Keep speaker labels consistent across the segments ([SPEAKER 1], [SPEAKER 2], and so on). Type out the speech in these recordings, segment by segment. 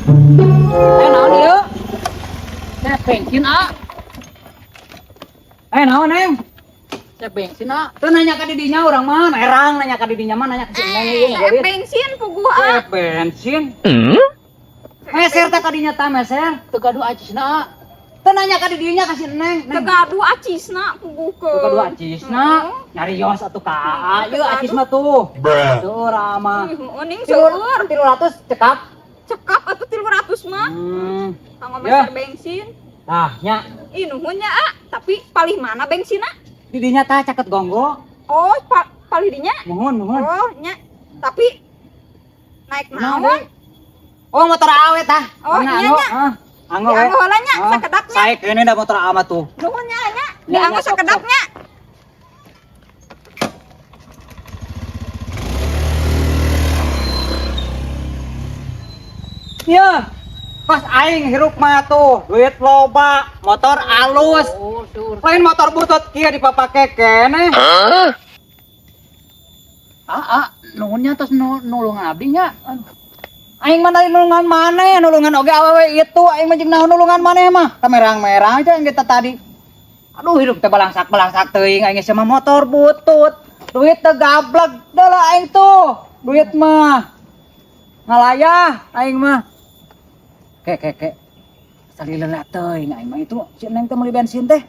[SPEAKER 1] Eh naon ieu?
[SPEAKER 2] Saya bensin ah.
[SPEAKER 1] Eh naon neng?
[SPEAKER 2] Saya bensin ah.
[SPEAKER 1] Teu nanya ka didinya urang mah, erang nanya ka didinya mah nanya ka si Neng ieu
[SPEAKER 3] Saya bensin puguh ah.
[SPEAKER 1] Eh bensin. Meser teh ka dinya tah meser.
[SPEAKER 2] Teu gaduh acisna ah.
[SPEAKER 1] Teu nanya ka didinya ka si Neng.
[SPEAKER 3] Teu gaduh acisna puguh ke.
[SPEAKER 1] Teu gaduh acisna. Nyarios atuh ka Aa. Ieu acis mah tuh. Tuh rama.
[SPEAKER 3] Mending seueur.
[SPEAKER 1] 300 cekap.
[SPEAKER 3] Cekap atuh 300 mah. Kanggo
[SPEAKER 1] Ya.
[SPEAKER 3] meser bensin.
[SPEAKER 1] Tah nya
[SPEAKER 3] Ih nuhun nya ah, tapi palih mana bensinna?
[SPEAKER 1] didinya tah caket gonggo.
[SPEAKER 3] Oh, palih dinya?
[SPEAKER 1] Muhun muhun.
[SPEAKER 3] Oh, nya. Tapi naik
[SPEAKER 1] Naon
[SPEAKER 3] naon?
[SPEAKER 1] deui? Oh motor awe tah.
[SPEAKER 3] Oh,
[SPEAKER 1] Mana
[SPEAKER 3] iya
[SPEAKER 1] anggo?
[SPEAKER 3] nya.
[SPEAKER 1] Ah, anggo we.
[SPEAKER 3] Dianggo heula nya,
[SPEAKER 1] Ah,
[SPEAKER 3] sakedapnya.
[SPEAKER 1] Sae keun da motor ama tuh.
[SPEAKER 3] Nuhun nya nya.
[SPEAKER 1] Nya,
[SPEAKER 3] Dianggo
[SPEAKER 1] nya, sok, sok.
[SPEAKER 3] sakedapnya.
[SPEAKER 1] Ya, pas aing hirup mah tuh, duit loba, motor alus.
[SPEAKER 2] Oh, seueur.
[SPEAKER 1] Lain motor butut kieu dipapake keneh.
[SPEAKER 2] Ah, ah, nuhun nya tos nulungan abdi nya. Aduh.
[SPEAKER 1] Aing mah dari nulungan maneh, nulungan oge awewe itu, aing mah jeung naon nulungan maneh mah. Kamerang-merang aja yang kita tadi. Aduh hidup teh balangsak-balangsak teuing aing sama motor butut. Duit teh gablek dah lah aing tuh. Duit mah ngalayah aing mah. Ke ke ke. Salila teuing aing mah itu si Neng teh meuli bensin teh.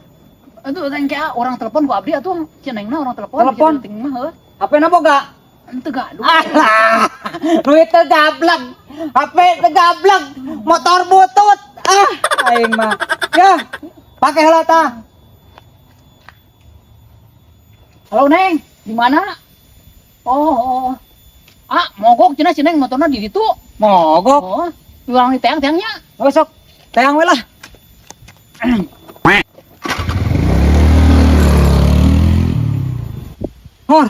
[SPEAKER 2] Aduh, teh engke ah, orang telepon ku abdi atuh, si Nengna orang telepon.
[SPEAKER 1] Telepon?
[SPEAKER 2] Si Penting mah heuh.
[SPEAKER 1] HP na boga?
[SPEAKER 2] Henteu gaduh.
[SPEAKER 1] Alah, duit teh gablek, HP teh gablek, motor butut. Ah, aing mah. Ya, pakai heula tah.
[SPEAKER 2] Halo Neng, di mana? Oh, oh. Ah, mogok cenah si Neng motorna di ditu.
[SPEAKER 1] Mogok.
[SPEAKER 2] Oh, urang di teang-teangnya.
[SPEAKER 1] Oh, sok. Teang we lah. Hor,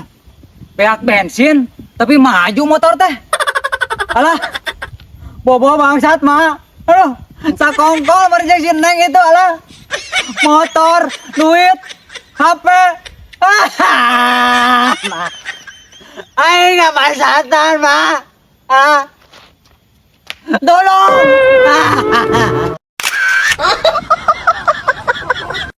[SPEAKER 1] beak bensin, tapi maju motor teh. Alah, bobo bangsat mah. Aduh, sakongkol meureun si Neng itu alah. Motor, duit, HP. Ah, mah. Aing nggak bangsatan, mah. Ah. Tolong. Ah.